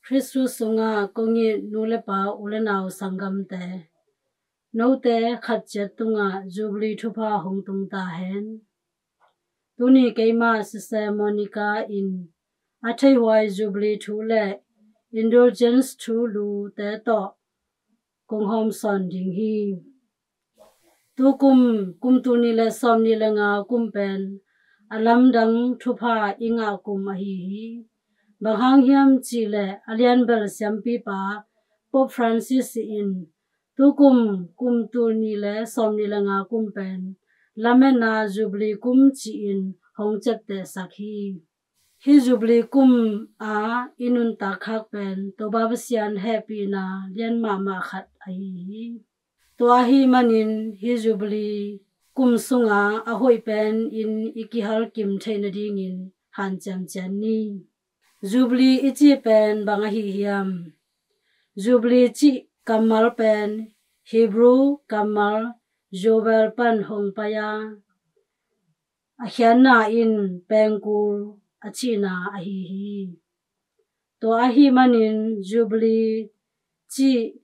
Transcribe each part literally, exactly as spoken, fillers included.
Khristu sungah kong it nu le pa, u le nau sanggamte, note khat ciat tungah Jubilee thupha hong tung ta hen. Tuni keimah Sister Monica in a theihhuai Jubilee thu le Indulgence thu lute tawh kong hawmsawn ding hi. Tukum, kum tul nih le sawmnih le nga kum pen a lamdang thupha i ngah kum ahi hi. Bang hang hiam cih leh a lianbel siampipa Pope Francis in tukum, kum tul nih le sawmnih le nga kum pen lametna Jubilee kum ci-in hong ciaptehsak hi. Hih Jubilee kum a i nuntak khak pen Topa Pasian hehpihna lian mahmah khat ahi hi. Tua ahih manin hih Jubilee kum sunga a hoih pen in i kihalkim theih nadingin hanciam ciat ni. Jubilee i cih pen bang ahi hiam? Jubilee cih kammal pen Hebrew kammal Jubel pan hong pai a, a khiatna in pengkul a cihna ahi hi. Tua ahih manin Jubilee cih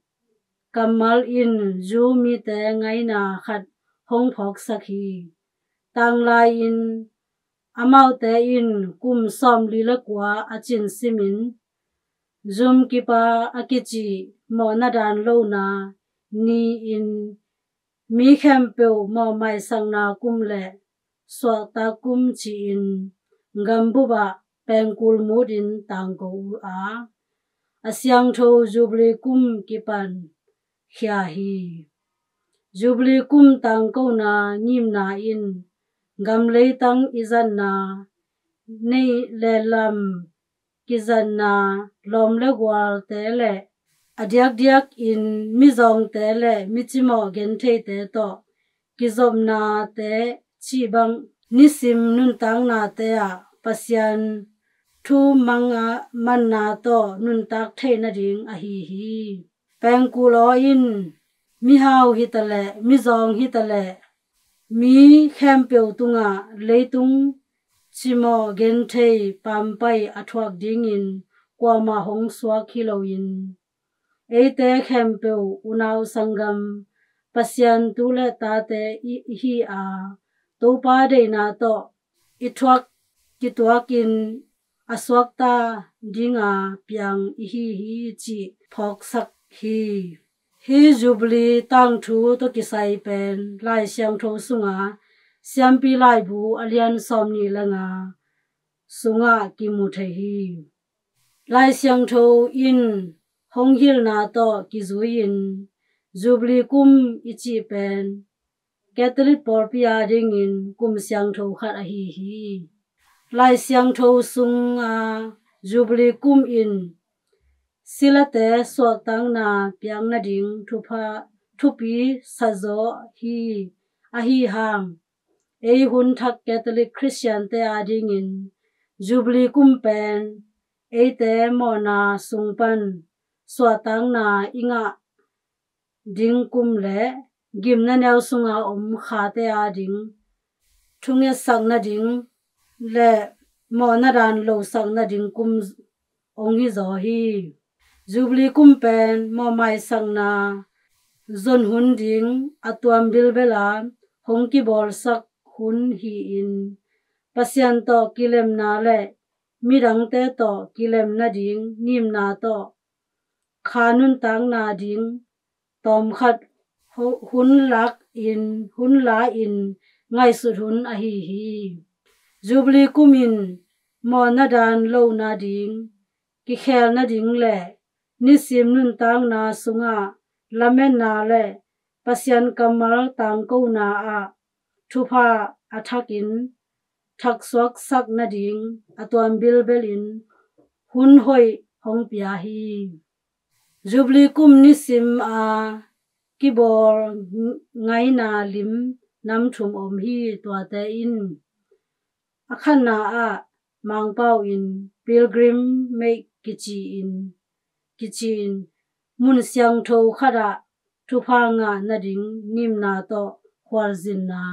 kammal in Jew mite ngaina khat hong phawksak hi. Tanglai-in amaute in kum sawmli le kua a cin simin zumkipa a kici mawhna dan lohna ni-in mi khempeuh mawhmaisakna kum le suahtak kum ci-in gambup ah pengkul mutin tangko uh a, a siangtho Jubilee kum kipan khia hi. Jubilee kum tangkona ngimna in gam leitang i zatna, neih le lam kizatna, lawm le gualte le a diakdiakin mizawngte le micimawh gentheite tawh kizopnate cih bang nisim nuntaknate ah Pasian thu mang a manna tawh nuntak theih nading ahi hi. Pengkul aw in mihau hitaleh mizawng hitaleh mi khempeuh tungah leitung cimawh genthei pampai a thuak dingin kuamah hong suak hi loin, eite khempeuh unau sanggam Pasian tu le tate i hi a, Topa deihna tawh i thuak kituakin a suakta dinga piang i hi hi cih phawksak hi. Hih Jubilee tangthu tawh kisai pen Lai Siangtho sunga Siampi Laibu a lian sawmnih le nga sungah kimu thei hi. Lai Siangtho in hong hilhna tawh kizui-in Jubilee kum i cih pen Catholic pawlpi adingin kum siangtho khat ahi hi. Lai Siangtho sunga Jubilee kum in silate suahtakna piak nading thupha, thupi sazaw hi. Ahi hang ei hun thak Catholic Christian-te adingin Jubilee kum pen eite mawhna sung pan suahtakna i ngah ding kum le gimna neu sunga om khate ading thungetsak nading le mawhna dan losak nading kum ong hi zaw hi. Jubilee kum pen mawhmaisakna zon hun ding a tuam bilbel a hong kibawlsak hun hi-in, Pasian tawh kilemna le midangte tawh kilem nading ngimna tawh kha nuntakna ding tawmkhat hu-, hun lak in, hun la in ngaihsut hun ahi hi. Jubilee kum in mawhna dan lohna ding, kikhel nading le nisim nuntakna sungah lametna le Pasian kammal tangkona ah thupha a thakin thaksuaksak nading a tuam bilbelin hun hoih hong pia hi. Jubilee kum nisim a kibawl ngaina lim nam thum om hi. Tuate in a khatna ah Mangpau in pilgrimage kici in, kici in mun siangtho khatah thupha ngah nading ngimna tawh khualzinna.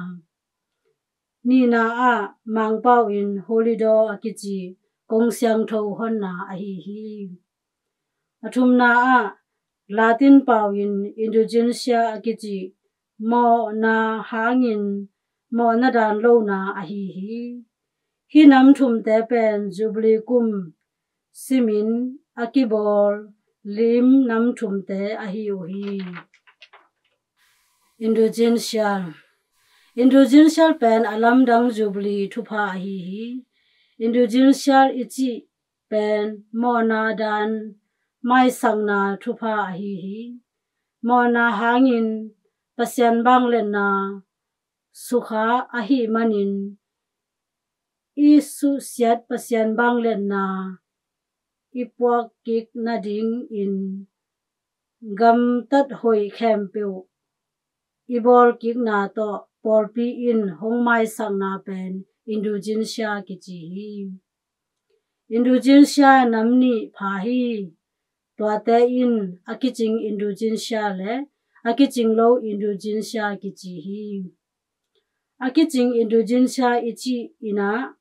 Nihna ah Mangpau in Holy Door a kici kong siangtho honna ahi hi. A thumna ah Latin pau in indulgencia a kici mawhna hangin mawhna dan lona ahi hi. Hih nam thumte pen Jubilee kum simin a kibawl lim nam thumte ahi uh hi. Indulgencia. Indulgencia pen a lamdang Jubilee thupha ahi hi. Indulgencia i cih pen mawhna dan maisakna thupha ahi hi. Mawhna hangin Pasian vangliatna sukha ahih manin i suhsiat Pasian vangliatna i puak kik nadingin gamtat hoih khempeuh i bawl kikna tawh pawlpi in hong maisakna pen indulgencia kici hi. Indulgencia nam nih pha hi. Tuate in a kicing indulgencia le a kicing lo indulgencia kici hi. A kicing indulgencia i cih in ah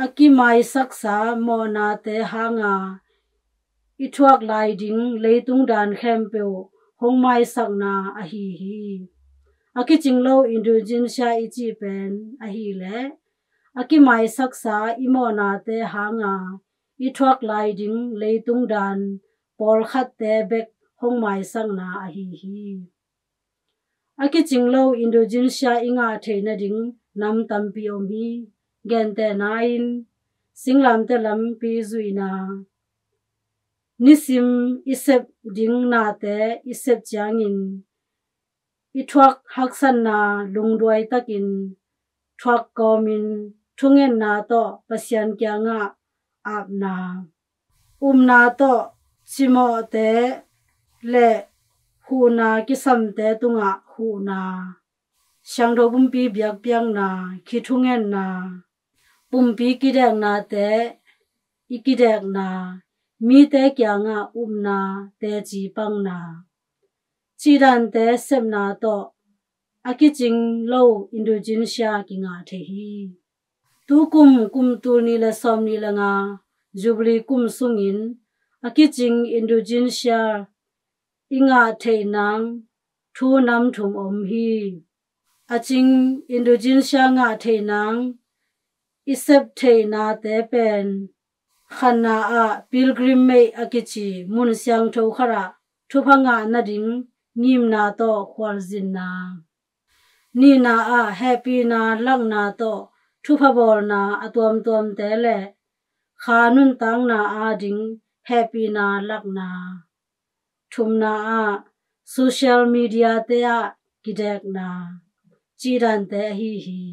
a kimaisaksa mawhnate hanga i thuak lai ding leitung dan khempeuh hong maisakna ahi hi. A kicing lo indulgencia i cih pen ahileh a kimaisaksa i mawhnate hanga i thuak lai ding leitung dan pawlkhatte bek hong maisakna ahi hi. A kicing lo indulgencia i ngah theih nading nam tampi om hi. Gentehna in singlamteh lampi zuihna, nisim i sep ding nate i sep ciangin i thuak haksatna lungduai takin thuak kawmin thungetna tawh Pasian kiangah apna, upna tawh cimawhte le huhna kisamte tungah huhna, siangtho pumpi biakpiakna, khithungetna, pumpi kideknate i kidekna, mite kiangah upna, teci pangna, cih dante sepna tawh a kicing lo indulgencia kingah thei hi. Tukum kum tul nih le sawmnih le nga Jubilee kum sungin a kicing indulgencia i ngah theih nang thu nam thum om hi. A cing indulgencia ngah theih nang i sep theih nate pen khatna ah pilgrimage a kici mun siangtho khatah thupha ngah nading ngimna tawh khualzinna. Nihna ah hehpihna lakna tawh thupha bawlna a tuamtuamte le kha nuntakna ading hehpihna lakna. Thumna ah social media te ah kidekna, cih dante ahi hi.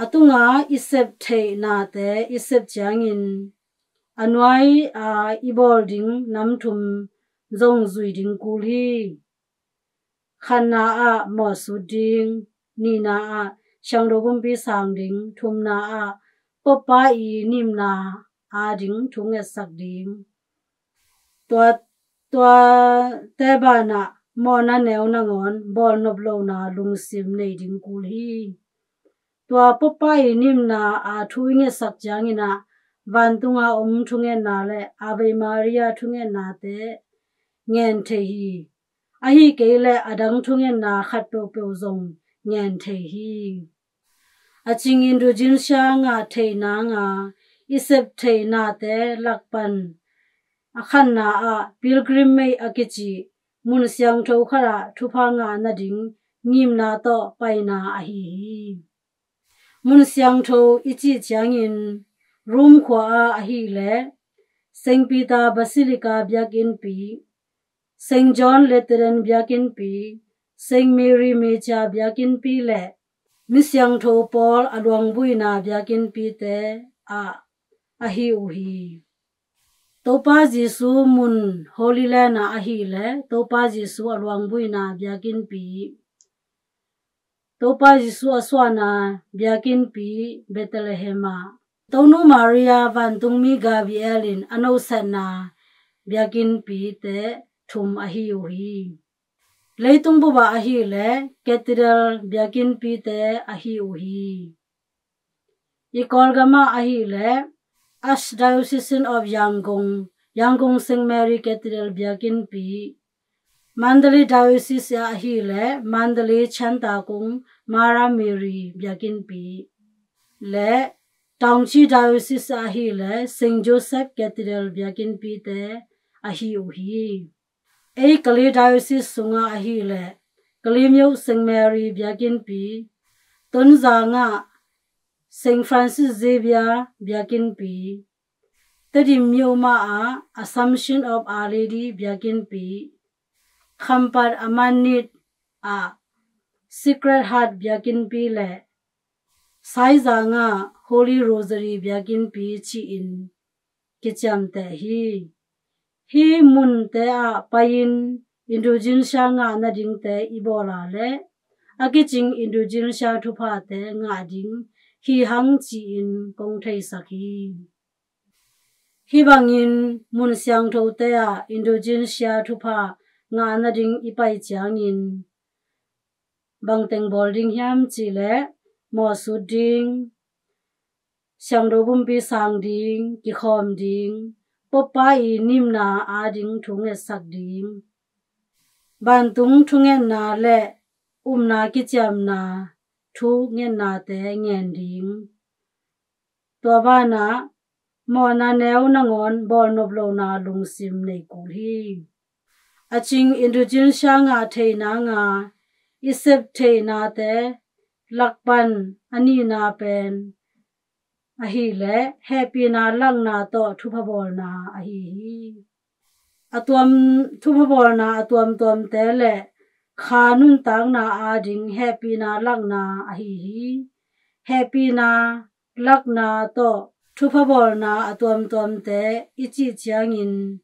A tunga i sep theih nate i sep ciangin a nuai a i bawl ding nam thum zong zui ding kul hi. Khatna ah mawhsut ding, nihna ah siangtho pumpi sang ding, thumna ah Pope pa i nimna ading thungetsak ding. Tua, tuate banah mawhna neu nangawn bawlnop lohna lungsim nei ding kul hi. Tua Pope pa i nimna a thu i ngetsak ciangin ah vantunga om thungetna le Ave Maria thungetnate ngen thei hi. Ahi kei leh a dang thungetna khat peuhpeuh zong ngen thei hi. A cing indulgencia ngah theih nanga i sep theih nate lak pan a khatna ah pilgrimage a kici mun siangtho khatah thupha ngah nading ngimna tawh paina ahi hi. Mun siangtho i cih ciangin Rome khua ah ahileh Saint Peter Basilica biakinnpi, Saint John Lateran biakinnpi, Saint Mary Major biakinnpi le mi siangtho pawl a luangbuina biakinnpite ah ahi uh hi. Topa Jesu mun Holy Land ah ahileh Topa Jesu a luangbuina biakinnpi, Topa Jesu a suahna biakinnpi Bethlehem ah, Tonu Maria vantungmi Gabriel in a nosatna biakinnpite thum ahi uh hi. Leitung bup ah ahileh Cathedral biakinnpite ahi uh hi. I Kawlgam ah ahileh Archdiocese of Yangon Yangon Saint Mary Cathedral biakinnpi, Mandalay Diocese ah ahih leh Mandalay Chantakung Mara Mary biakinnpi le Taunggyi Diocese ah ahih leh Saint Joseph Cathedral biakinnpite ahi uh hi. Ei Kalay Diocese sungah ahih leh Kalay myo Saint Mary biakinnpi, Tonzang ah Saint Francis Xavier biakinnpi, Tedim myo mah ah Assumption of Our Lady biakinnpi, Khampat Amanit ah Sacred Heart biakinnpi le Saizang ah Holy Rosary biakinnpi ci-in kiciamteh hi. Hih munte ah pai-in Indulgencia ngah nadingte i bawl a leh a kicing Indulgencia thuphate ngah ding hi hang ci-in kong theisak hi. Hih bangin mun siangthote ah Indulgencia thupha ngah nading i pai ciangin bangteng bawl ding hiam cih leh mawhsut ding, siangtho pumpi sang ding, kikhawm ding, Pope Pa i nimna ading thu ngetsak ding, vantung thungetna le upna kiciamna thu ngetnate ngen ding. Tua banah mawhna neu nangawn bawlnop lohna lungsim nei kul hi. A cing Indulgencia ngah theihna nga i sep theihnate lak pan a nihna pen ahih leh hehpihna lakna tawh thupha bawlna ahi hi. A tuam, thupha bawlna a tuamtuamte le kha nuntakna ading hehpihna lakna ahi hi. Hehpihna lakna tawh thupha bawlna a tuamtuamte i cih ciangin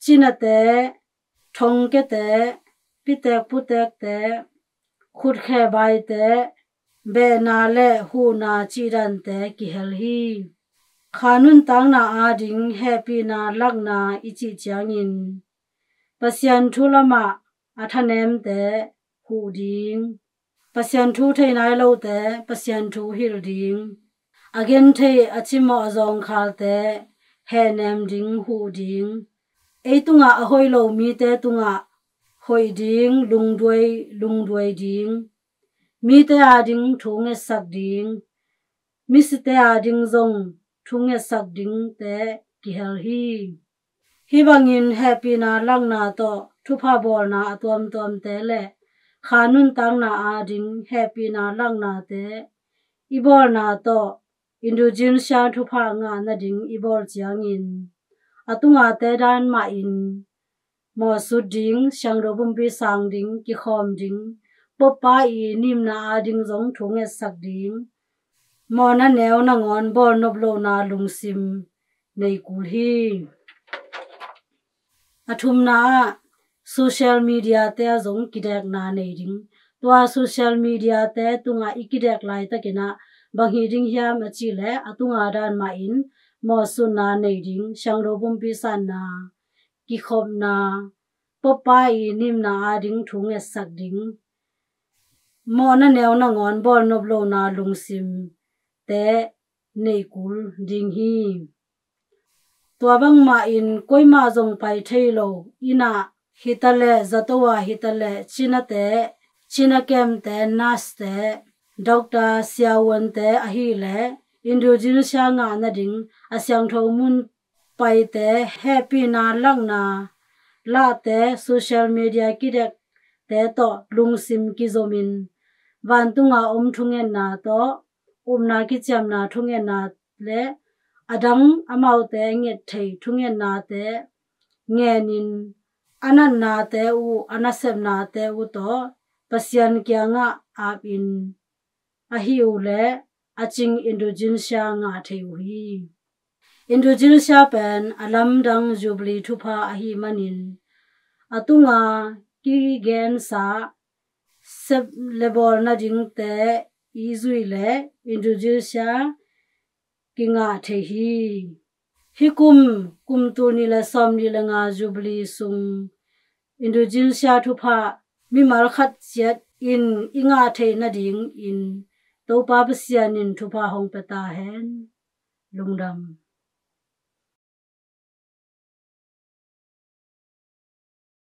cinate, thongkiate, pitek putekte, khutkhe baite, behna le huhna cihdante kihel hi. Kha nuntakna ading hehpihna lakna i cih ciangin Pasian thu lamah a thanemte huh ding, Pasian thu thei nai lote Pasian thu hilh ding, a genthei a cimawh a zawngkhalte hehnem ding, huh ding, ei tungah a hoih lo mite tungah hoih ding, lungduai, lungduai ding, mite ading thu ngetsak ding, misite ading zong thu ngetsak dingte kihel hi. Hih bangin hehpihna lakna tawh thupha bawlna a tuamtuamte le kha nuntakna ading hehpihna laknate i bawlna tawh Indulgencia thupha ngah nading i bawl ciangin a tungate dan mahin mawhsut ding, siangtho pumpi sang ding, kikhawm ding, Pope Pa i nimna ading zong thu ngetsak ding, mawhna neu nangawn bawlnop lohna lungsim nei kul hi. A thumna ah social media te ah zong kidekna nei ding. Tua social media te tungah i kidek laitakin ah bang hi ding hiam a cih leh a tunga dan mahin mawhsutna nei ding, siangtho pumpi sanna, kikhopna, Pope Pa i nimna ading thu ngetsak ding, mawhna neu nangawn bawlnop lohna lungsimte nei kul ding hi. Tua bangmah in koimah zong pai thei lo, inn ah hitaleh, zato ah hitaleh, cinate, cina kemte, nurse te, doctor, siavuante ahih leh Indulgencia ngah nading a siangtho mun paite hehpihna lakna lahte social media kidekte tawh lungsim kizomin vantunga om thungetna tawh, upna kiciamna thungetna le a dang amaute nget thei thungetnate ngenin a natnate uh, a nasepnate uh tawh Pasian kiangah apin ahih uh leh a cing Indulgencia ngah thei uh hi. Indulgencia pen a lamdang Jubilee thupha ahih manin a tunga kigensa sep le bawl nadingte i zuih leh Indulgencia kingah thei hi. Hih kum, kum tul nih le sawmnih le nga Jubilee sung Indulgencia thupha mimal khat ciat in i ngah theih nadingin Topa Pasian in thupha hong pia ta hen. Lungdam.